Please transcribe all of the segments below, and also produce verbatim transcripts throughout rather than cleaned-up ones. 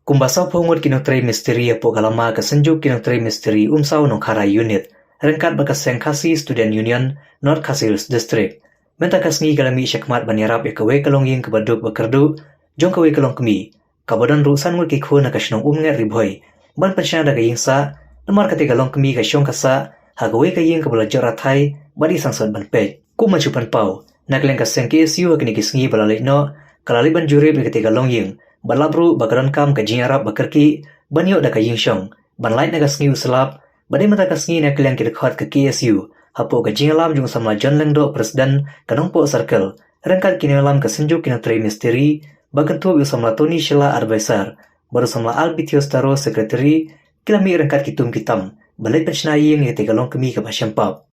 Kumba sawphew ngut ki nongtrei mistri hapoh ka lama ka Synjuk ki nongtrei mistri Umsaw Nongkharai Unit ryngkat bad ka seng Khasi Student Union North Khasi Hills District mynta ka sngi ka la mih shakhmat ban ïarap ïa kawei ka longïing kaba duk ba kyrduh jong kawei ka longkmie kaba don ruh san ngut ki khun na ka shnong Umnget Ri Bhoi ban pynshna da ka ïing sah namar kata ka longkmie ka shong ka sah ha kawei ka ïing kaba la jot rathai bad i sangsot ban peit. Kum ban shu pynpaw na ka liang ka seng K S U ha kine ki sngi ba la leit noh ka la leit ban jurip ïa kata ka longïing bad lap ruh ba ka donkam ka jingïarap ba kyrkieh ban ïoh da ka ïing shong ban lait na ka sngi u slap ba dei mynta ka sngi na ka liang ki dkhot ka K S U hapoh ka jingïalam jong u samla John Lyngdoh President ka Nongpoh Circle ryngkat ki nongïalam ka Synjuk ki nongtrei mistri ba kynthup ïa u samla Tony Shylla Advisor bad u samla Alpithios Taro Secretary ki la mih ryngkat ki tum ki tam ban leit pynshna ïing ïa kata ka longkmie kaba shem pap.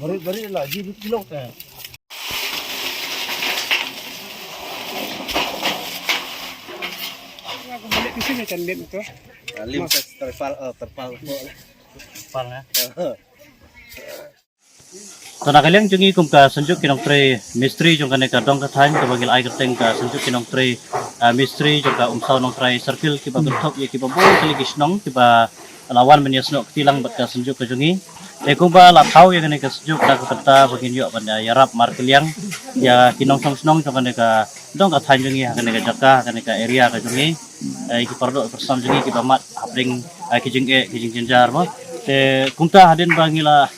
Bari, bari la ji lut kilok ta. Aku balik ke sini kan dia tu. Lim sa terpal, eh, terpal. Terpal, eh. To na ka liang jong ngi kum ka Synjuk ki nongtrei mistri jong kane ka dong ka thaiñ kaba ngi la ai kyrteng ka Synjuk ki nongtrei, ah, mistri jong ka Umsaw Nongkharai Circle kiba kynthup ïa kiba bun tylli ki shnong kiba la wan ban ïasnoh kti lang bad ka Synjuk ka jong ngi. Te kumba la thaw ïa kane ka Synjuk na ka bynta ba ngin ïoh ban ïarap markylliang ïa ki nongshong shnong jong kane ka dong ka thaiñ jong ngi ha kane ka jaka ha kane ka area ka jong ngi. Eh, ki paralok parasnam jong ngi kiba mad hapdeng, eh, ki jingeh ki jingjynjar mo. Te kumta hadien ba ngi la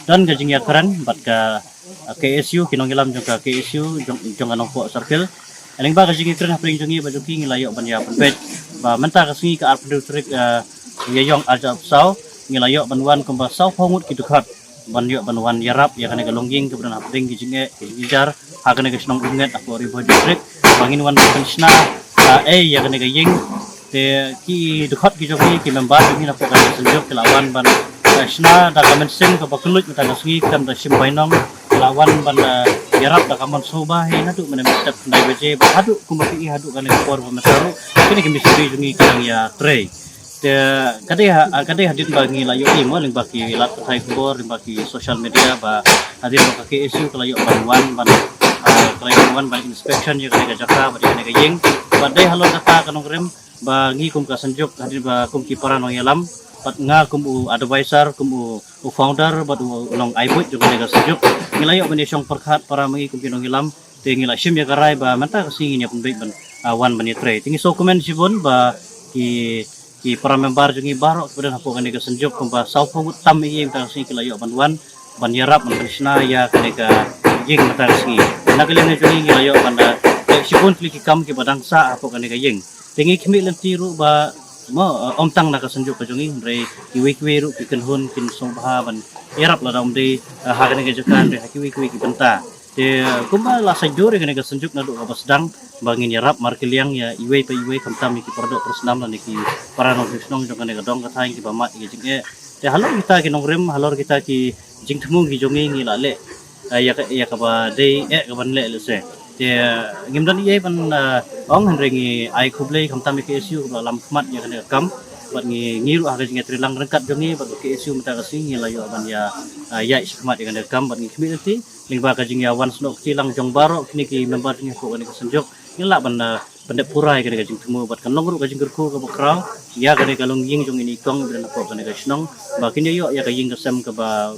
don ka jingïakren bad ka, eh, K S U, ki nongïalam jong ka K S U jong, jong ka Nongpoh Circle. Lyngba ka jingïakren hapdeng jong ngi bad jong ki ngi la ïoh ban ïa pynbeit ba mynta ka sngi ka arphew tarik, eh, Ïaïong arhajar arphew saw ngi la ïoh ban wan kumba sawphew ngut ki dkhot ban ïoh ban wan ïarap ïa kane ka longïing kaba don hapdeng ki jingeh ki jingjynjar ha kane ka shnong Umnget hapoh Ri Bhoi District ba ngin wan ban pynshna, ah, ei ïa kane ka ïing. Te ki dkhot ki jong ngi ki member jong ngi hapoh kane ka Synjuk ki la wan ban, eh, shna da ka mynsiem kaba kylluid mynta ka sngi khlem da shim bainong, ki la wan ban, eh, ïarap da ka mon sngewbha hi naduh mynne mynstep khyndai baje bad haduh kumba phi i haduh kane ka por ba mynta ruh kine ki mistri jong ngi ki dang ïatrei. Te ka dei ha, ka dei hadien ba ngi la ïohi mo lyngba ki lad pathai khubor lyngba ki social media ba hadien ba ka K S U ka la ïoh ban wan ban, ah, ka la ïoh ban wan ban inspection ïa kane ka jaka bad ïa kane ka ïing. Bad dei halor kata ka nongrim ba ngi kum ka Synjuk hadien ba kum ki para nongïalam bad nga kum u advisor kum u, u founder bad u, u nongai buit jong kane ka Synjuk ngi la ïoh ban ïashong pyrkhat para ma ngi kum ki nongïalam. Te ngi la shim ïa ka rai ba mynta ka sngi ngin ïa pynbeit ban, ah, wan ban ïatrei. Te ngi sngewkmen shibun ba ki, ki para member jong ngi baroh kiba don hapoh kane ka Synjuk kumba sawphew ngut tam ïa ki mynta ka sngi ki la ïoh ban wan ban ïarap ban pynshna ïa kane ka ïing mynta ka sngi. Na ka liang jong ngi ngi la ïoh ban, ah, leh shibun tylli ki kam kiba dang sah hapoh kane ka ïing. Te ngi khmih lynti ruh ba mo, ah, ym tang na ka Synjuk ka jong ngi hynrei kiwei kiwei ruh ki kynhun kin sngewbha ban ïarap lada ym dei, ah, ha kane ka jaka hynrei ha kiwei kiwei ki bynta. Te kumba la sait dur ïa kane ka Synjuk naduh kaba sdang ba ngin ïarap markylliang ïa iwei pa iwei khamtam ïa ki paralok parasnam lane ki para nongshong shnong jong kane ka dong ka thaiñ kiba mad ïa ki jingeh. Te halor kita ki nongrim halor kita ki jingthmu ki jong ngi ngi la leh, eh, ïa ka, ïa kaba dei eh kaban leh lehse. Te ngim don ei ban, eh, ong hynrei ngi ai khublei khamtam ïa ka K S U kaba la lam khmat ïa kane ka kam. Bad ngi, ngi ruh ha ka jingïatreilang ryngkat jong ngi bad ka K S U mynta ka sngi ngi la ïoh ban ïa, eh, ïaid shakhmat ïa kane ka kam bad ngi khmih lynti. Lyngba ka jingïawan snoh kti lang jong baroh kine ki member jong ngi hapoh kane ka Synjuk ngi lah ban, eh, pyndep pura ïa kane ka jingthmu bad kan long ruh ka jingkyrkhu kaba khraw ïa kane ka longïing jong ine i kong ba don hapoh kane ka shnong ba kin ïoh ïa ka ïing ka sem kaba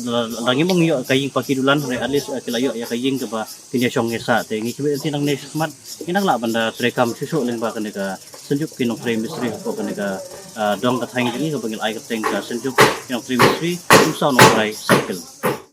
Lada ngim ong ïoh ka ïing paki dulan, hynrei at least, eh, ki la ïoh ïa ka ïing kaba kin ïa shong ïa sah. Te ngi khmih lynti nangne shakhmat ngin nang lah ban da trei kam shuh shuh lyngba kane ka Synjuk ki nongtrei mistri hapoh kane ka, ah, dong ka thaiñ jong ngi kaba ngi la ai kyrteng ka Synjuk ki nongtrei mistri Umsaw Nongtrai Circle.